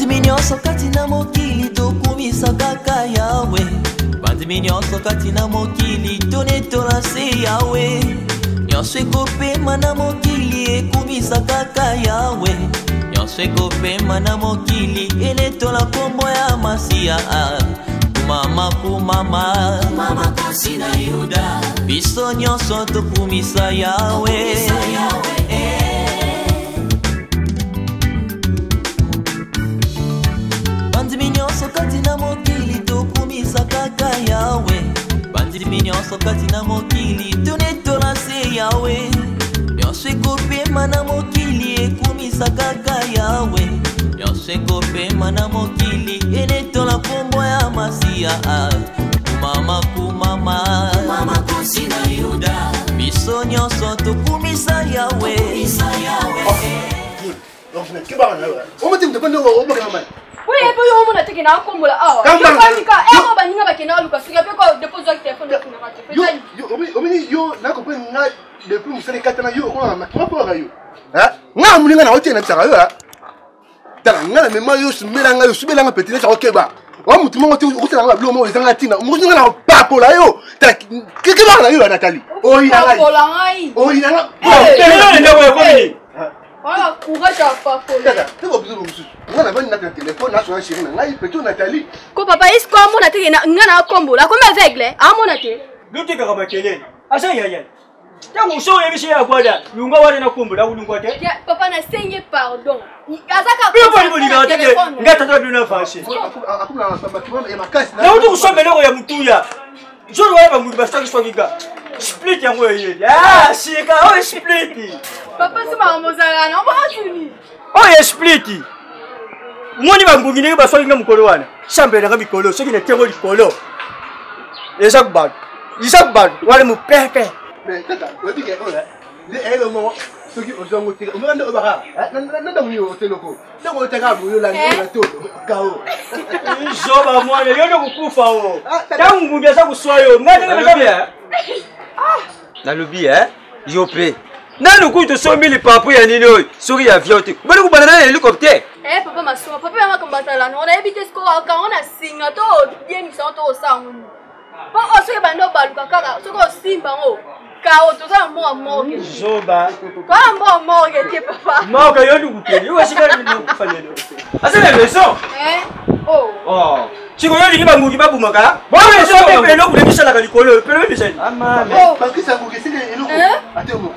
Bandimi nyonso kati na mokili tokumisa kaka Yawe. Bandimi nyonso kati na mokili tonetola se Yawe. Nyonso ekopema na mokili ekumisa kaka Yawe. Nyonso ekopema na mokili enetola nkombo ya Masiya. Kumama, kumama, Mama kosi na Yuda. biso nyonso tokumisa Yawe. Kumisa Yahweh, eh. Bandimi nyonso kati na mokili tokumisa kaka Yawe. Bandimi nyonso kati na mokili tonetola se Yawe. Nyonso ekopema na mokili ekumisa kaka Yawe. Nyonso ekopema na mokili enetola nkombo ya Masiya. Kumama, kumama, Mama kosi na Yuda. biso nyonso tokumisa Yawe. Kumisa Yahweh, eh. omoti moto mpe obokela mai oye mpe oyo omona teke na akombola awa Kamba- yokanika ero baninga bakenda baluka soki ape ko depose waki telefone ofunaka te omoni yo nakomprendre nga depuis mosala ekatana yo okolaka mapolaka yo nga moninga na otie nabisaka yo tala nga na mema yo sumela nga yo subela nga peti neti okeba wa motu moko te okosala nga babiloko moko ezanga ntina mokosi nga na kopapola yo tala kekebaka na yo ya natali oyina ngai papola ngai oyina nga wana courage ya papola tata te kobiso mosusu nga navandi na telefone nasona chéri na ngai peto natali ko papa esko amona teke nga na akombola akomi aveugle amona te Lutikaka makelele. Asa yaya. Ntango so oyebisi ye akwada, lunga wana na kumbu, nakulungwa te. Ya, papa nasengi pardon aza Bino boni bolingaka te ke nga tata bino na fâché. akomna ya makasi Nauti kosomba eloko ya motuya. Zolo wana bangungi baswakiswaki nga. Split yango eyeli. Ah, sika, oyo split. papa si makambo ozalaka na obatuni Oyo split. Omoni bangungi ndenge baswaki nga mokolo wana. Chambre nanga mikolo, soki natengo likolo. Eza bato. Eza bato. Wana mopepe. Mais tata oyebi ke oyo nde eyelo moko soki ozwa yango te omeka nde oyebaka na ntango nini oteloko ntango otaka boye olandi na to kao Zoba mwana, yo nde kokufa o. Ntango ngungi aza koswa yo. Nga ndenge naza nalobi e yo mpe nanu kutu tosombi lipapu ya nini oyo soki ya avion te obali kobanda nani hélicoptère Eh papa masoma papa ya makambo azala na nayebi te sikoyo akango na singa to oyemisa ngo to osala ngo nini mpo oyo soki ebandi obaluka kaka soki osimba ngo kao toza na mboka morgue Zoba. toza na mboka morgue te papa Moko yo ndukukeli. Yo esika nikufa lelo. aza na maison Eh? Oh. oh. Sikoyo olingi bangungi babumaka. Bongo, Soki bongo. mpe eloko ebisalaka likolo, pelo ebisali. amame Oh. bakisa yango esili eloko Eh? ate moko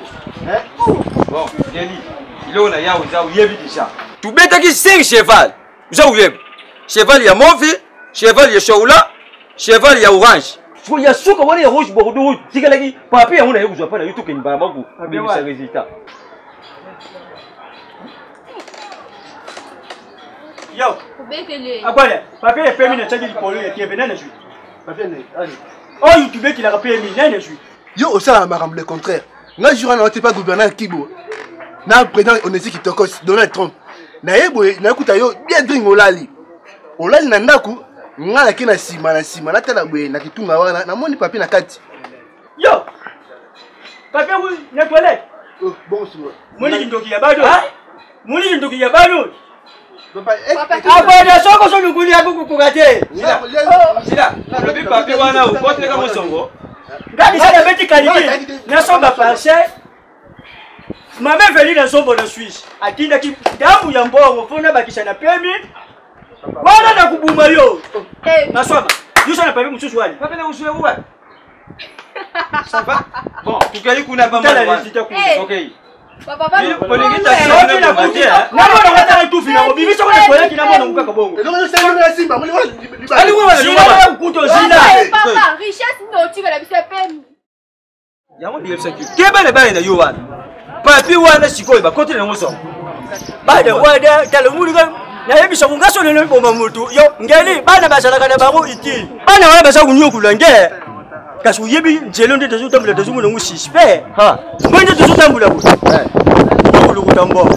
bon yeli eloko na yawo eza oyebi deja tobetaki 5 cheval oza koyeba cheval ya movi cheval ya shaula cheval ya orange sikoyo ya suka wana ya rouge bordeaux oyo tikalaki papier yango naye kozwa mpa na yo tokende mbala moko kobimisa résultat Yo, Obetele. akwala, papier epemi natiaki likolo ya TV nani azwi? Oyo tubetelaka pemi nani azwi? yo osalaka makambo le contraire nga jour wana ote pa gouverneur kibo na président onesi kitokos donald trump naye boye nakuta yo bien drink olali olali na ndako nga nake na nsima na nsima natala boye na kitunga wana namoni papier na kati Yo! Papier ku na toilette. Oh, bongo sikoyo Moni kindoki ya bado. Moni kindoki ya bado. Papa, eh, Papa, eh, Akwada soko so lukuli ya kukukuka te. nga- lia- sila nalobi papier wana okoteleka mosongo Nga lisala beti qualité. Nasomba parcelle. Mama Eveli na zombo na Suisse atindaki ndambu ya mbongo mpo nabakisa na pemi wana na kubuma yo Eh, maswama yuso na papier mosusu wani papier na kosuya kuwa ça va bon tokei kuna tala résultat kuna Eh. okei papa ba- Olingi Eh, taxi. soki nakuti namona watala tufi nango bimisa kona toyaki namona kaka bongo eloko nyonso eloko na simba moni wana libala. Ali wana zila ya kukuta ozila Eh, papa richesse nde otikala biso epemi yango ndiyebisaki keba na bana na yo wana papier wana sikoyo bakotela yango songo bana wana tala omulika nayebisa ko nga so lelo boma motu yo ngeli bana bazalaka na bango utile bana wana baza konyokula nge kasi oyebi nzela nde tozotambola tozomona ngo suspect mpo nde tozotambola boye tokolukuta mbongo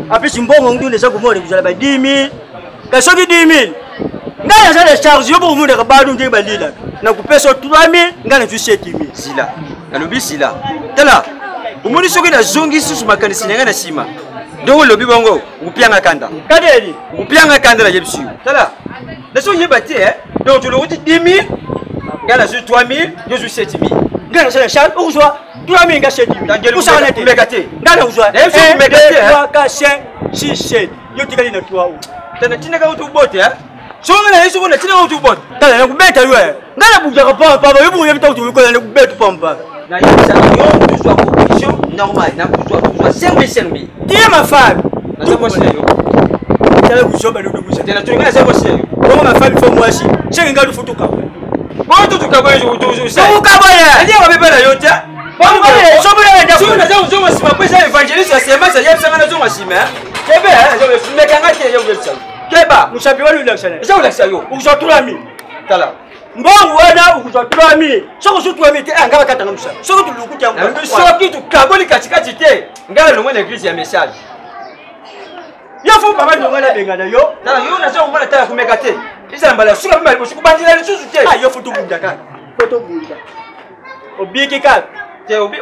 apesi mbongo ndu eza komona kozala ba 10 000 kasi soki 10 000 ngai naza na charge yo bokomonaka badu ndenge balilaka nakopesa 3 000 ngai nazwi 7 000 sila nalobi sila tala omoni soki nazongi susu makanisi na ngai na nsima Ndenge olobi bongo, okopianga kanda. Kanda ya nini? Okopianga kanda nayebisi yo. Tala, naso oyeba te, eh? Donc tolokoti 10 000, ngai nazwi 3 000, yo ozwi 7 000. Ngai nasala charge, okozwa 3 000 nga 7 000. Osala te. Komeka te. Ngai nakozwa 1 2 3 4 5 6 7. Yo tikali na 3 o. Tana tindaka yo tobote, eh? Soki ngai nayebi soki natindaka yo tobote. Tala nakobeta yo, eh. Ngai nabundaka pamba pamba, yo bongo oyebi ntango tokokola nakobeta pamba. Nayebisaka yo tozwa proposition normale, nakozwa tozwa 5 000 5 000. Tiye ma femme. Naza mwasi na yo. Tala buzoba lobi buza. Tala tolinga naza mwasi na yo. Bongo ma femme faut mwasi. Seke ngai lufu tokabola. Bongo to tokabola tokabola. Nani mabe na yo te. Soki naza kozonga nsima mpo eza évangéliste ya semence ayebisanga nazonga nsima. Kebe mekanga te yebisa. Keba. Mosapi wana olakisa na. Eza kolakisa yo. Okozwa 3000. Tala. Mbongo wana okozwa 3000. Soki ozwi 3000 te, ngai bakatanga mosala. Soki tolukuti yango. Soki tokaboli katikati te, ngai nalongwe na eglise ya message. Yo fo papa ndonga na bengana yo. Tala yo naza komona tala komeka te. Ezala mbala suka mpe mbala liboso kobandela lisusu te. Ah yo fo tobunda kaka. Fo tobunda. Obiki kaka. Te obi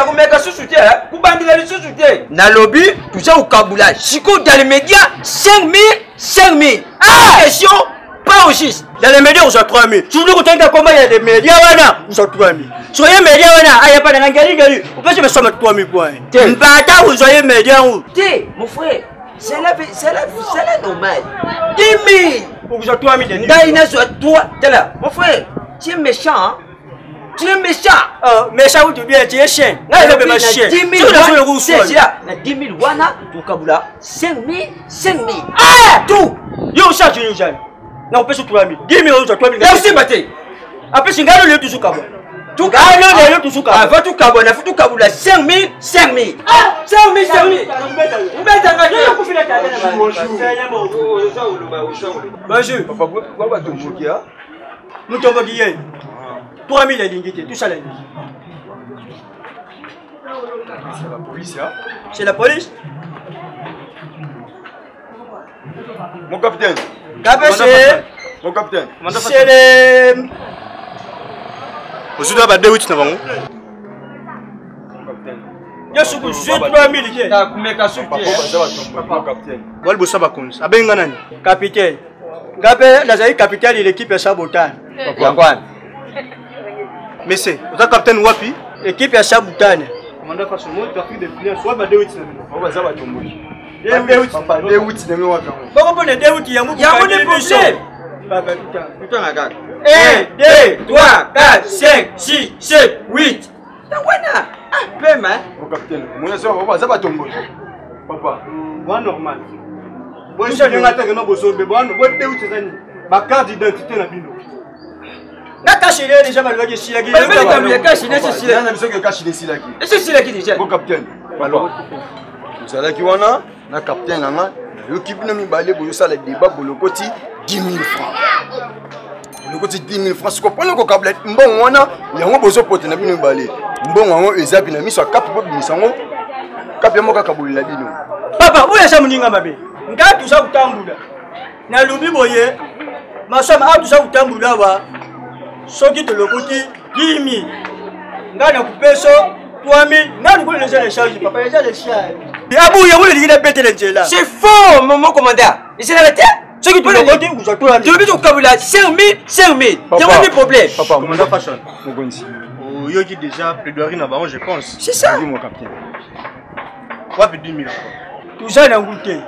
komeka susu te kobandela lisusu te. Nalobi toza kokabula sikoyo dans les médias 5000 5000. Ah question pas au juste. Dans les médias ozwa 3000. Surtout kotanga komba ya les médias wana ozwa 3000. Soki ye média wana aya pa na ngali ngali opesi besoma 3000 point. Mbata ozwa ye média ou. Te mon frère, c'est la c'est la c'est la normal. 10 000. Okozwa 3000. Ngai nazwa 3 tala mon frère, tu es méchant hein? Tu es méchant. Oh, méchant ou tu bien, tu es chien. Ngai naza bema chien. 10 000 na 10 000 wana tokabula 5 000 5 000. Ah! Tout. Yo charge yo jane. Na opesi 3 000. 10 000 ozwa 3 000. Ya osimba te. Apesi ngai lelo tusu kabwa. Ngai lelo tusu kabwa. Avant tukabwa na futu kabula 5 000 5 000. Ah! 5 000 5 000. Mbeta ngai. Yo kufila tata na ba. Bonjour. Papa, kwa batomboki ah? Mutomboki ye. 3000 elingi te, tosala nini? C'est la police, hein? C'est la police? Mon capitaine. KPC. Mon capitaine. C'est le. Ozwi ba 2 na bango. Nyonso kozwi 3000 te. Kumeka suki. Papa capitaine. Wali bosa bakonzi. Abenga nani? Capitaine. Nga mpe nazali capitaine de l'équipe ya Sabotane. Yango wana. Monsieur, oza capitaine wapi? Équipe ya Sabotane. Commandant Faso, moi trafic d'influence, wapi ba 2 na bino? Baza batomboki. Papa, 2 na bino wapi yango? Boko mpona 2 yango yango nde problème. Papa, tutanga. Tutanga kaka. 1 2 3 4 5 6 7 8. Yango wana. Ah, pema. Mon capitaine, moi so baza batomboki. Papa, wa normal. Boyisa ndenge atake no bozobe, bwana, bo 2 eza nini? Ba carte d'identité na bino. Na kashe ile deja balobaki esilaki. Balobi likambo ya kashe nde esilaki. Na biso ke kashe esilaki. Esilaki deja. Mon capitaine, papa. Ozalaki wana na capitaine na nga, nayoki bino mibale bozosala débat bolokoti 10 000 francs. Bolokoti 10 000 francs sikoyo mpona kokabla mbongo wana yango bozopota na bino mibale. Mbongo yango eza bina miso ya kapi bobimisa yango kapi yango kaka bolela bino. Papa, oyo eza moninga mabe. Ngai toza kotambola. Nalobi boye masama awa toza kotambola awa soki tolokoti 10 000 ngai nakopesa 3 000 ngai lokola eza na charge papa eza na charge abu yango nalingi nabetela nzela. C'est faux mon commandant. Ezelaka te. Soki tolokoti kozwa 3 000. Tolobi tokabula 5 000 5 000. Yango nde problème. Papa, Commandant Fashion. Mokonzi. Oyoki déjà plaidoirie na bango, je pense. C'est ça. Oui, mon capitaine. Wapi 10 000 encore? Toza nango te.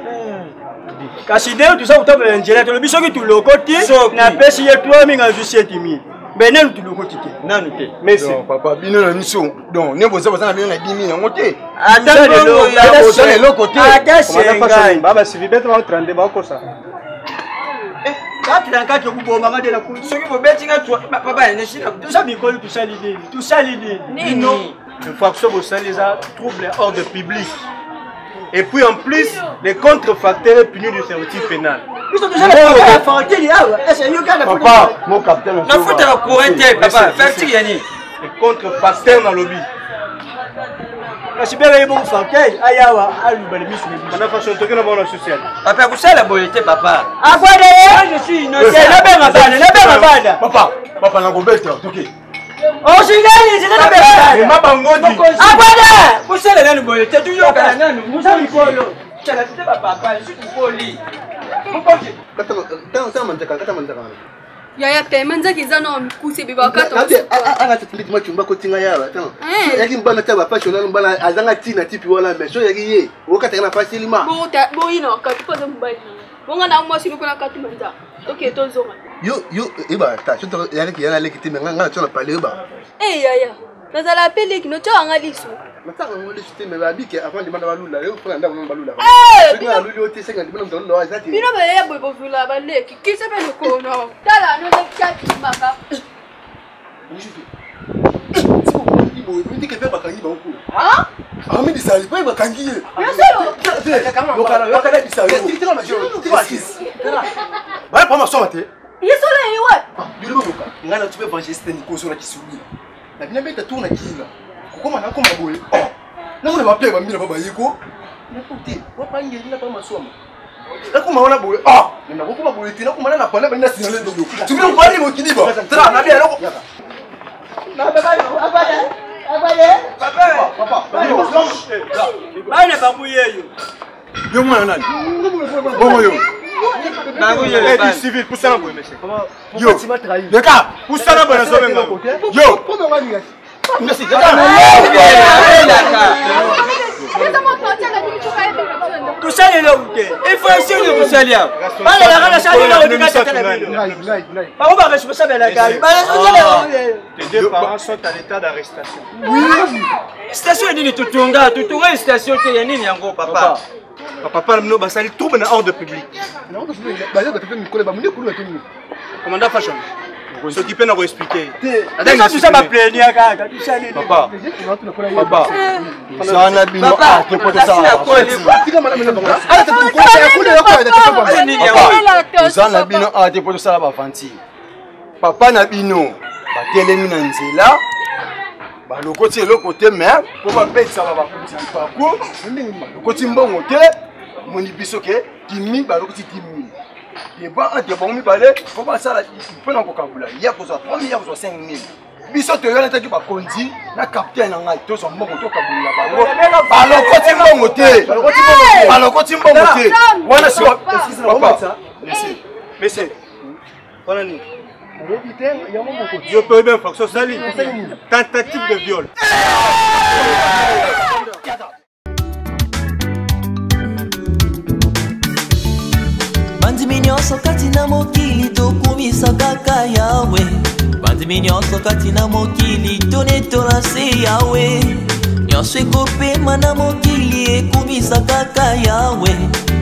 Kasi nde toza kotambola na nzela tolobi soki tulokoti napesi ye 3 000 azwi 7 000 mais nanu tulokoti te. Nanu te. Merci. Donc, papa, bino na miso. Donc, ne boza boza na bino na 10 000 yango te. Ata mbongo ya boza na eloko te. Ata Commandant Fashion, sengai. ba suivi bete ba 32 ba kosa. Kati okuboma nga te na kuna. Soki bobeti nga papa neshina. Toza mikolo tosali nini? Tosali nini? Nini? Infraction bosali eza trouble ordre public. Et puis en plus, les contrefacteurs est puni du servitude pénale. Biso toza na fortune awa. Ese yo kaka Papa, mon capitaine. Nafutaka courant te papa. Vertige ya nini? Les contrefacteurs dans lobby. Kasi bebe ye bongo fortune ayawa aluba le miso na biso. Commandant Fashion, toke na bango na social. Papa kosala boye te papa. Akwade ye. Je suis innocent. Nabenga bana, nabenga bana. Papa, papa nakobeta, toke. Osingali nzela na bela. Mema bango di. Abada! Kosala nanu boye te tuyokana nanu musa mikolo. Tala te ba papa surtout poli. Mokonzi. Kata manzaka, kata manzaka. Yaya tema nzaki eza na mikuse ebebaka. Anga macumba kotinga yawa yaki mbana ta bapasi onano mbana azanga ntina tipi wana mais so yaki ye okataka na pasi elima boyina wakati mpo aza mobali bonga na mwasi moko na kati manza toke tozonga. Yo yo eba ta so yaki yana leki te mais nga na tona pale eba. Eh yaya, nazala pe leki notyaka liso. Natanga ngo liso te mais babike avant limana balula yo mpona ndako nano balula soki nga aluli yo te senga limana moto alula eza te. Bino bayaya boye bovula baleki kisa mpe lokono tala nozakyakimaka. Ndike mpe bakangi bango kuna amidisa mpe bakangi ye baya pa masoma te. Ye solo eyi wapi? Biloko ngai na tupe évangéliste Nikoso na Kisumi na bina beta tour na kinga kokoma nakoma boye namona bapia bambila ba bayeko nakote wapangeli na pa masoma nakoma wana boye nakokoma boye te nakoma na na pale bani na sinale ndoyo tubina kopali mokili ba tala na bia eloko. Bana bangu yeyo. Yo mwana nani? Bongo yo. Bangu yeyo. Eh, du civil, pusana boye, monsieur. Yo. Leka. Pusana boye nazobenga. Yo. Merci. Leka. Tosala eloko te, infraction nde tosali awa. Balelaka na sali eloko te kaka na bino. Bango baresponsable na ngai. Tes deux parents sont à l'état d'arrestation. Station ya nini totonga? Totonga station te ya nini yango papa? Papa na bino basali trouble na ordre public. Commandant Fashion. Soki mpe na koexpliquer. Biso toza baplenia kaka tosali. Papa. Papa. Eza na bino ate po tosala. Toza na bino ate po tosala baventure. Papa na bino batelemi na nzela, balokoti eloko te mais mpo bapetisaka bakonzi lipaku balokoti mbongo te. Bamoni biso ke dimi balokoti 10 000 débat entre bango mibale mpo basala mpona kokabula ya kozwa 3 000 ya kozwa 5 000. Biso toyokani taki bakonzi na capitaine na ngai tozwa mbongo tokabulela bango. Balokoti mbongo te, balokoti mbongo te wana siko papa. Monsieur, wana nini? Yo mpe oyebi infraction osali, tentative de viol. Bandimi nyonso kati na mokili tokumisa kaka Yawe. Bandimi nyonso kati na mokili tonetola se Yawe. Nyonso ekopema na mokili ekumisa kaka Yawe.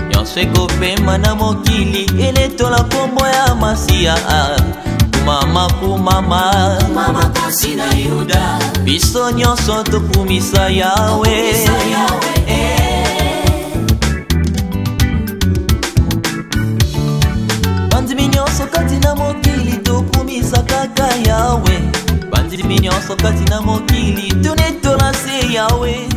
Nyonso ekopema na mokili enetola nkombo ya Masiya. Kumama, kumama, Mama kosi na Yuda. Biso nyonso tokumisa Yawe. Yawe, eh. Bandimi nyonso kati na mokili tokumisa kaka Yawe. Bandimi nyonso kati na mokili tonetola se Yawe.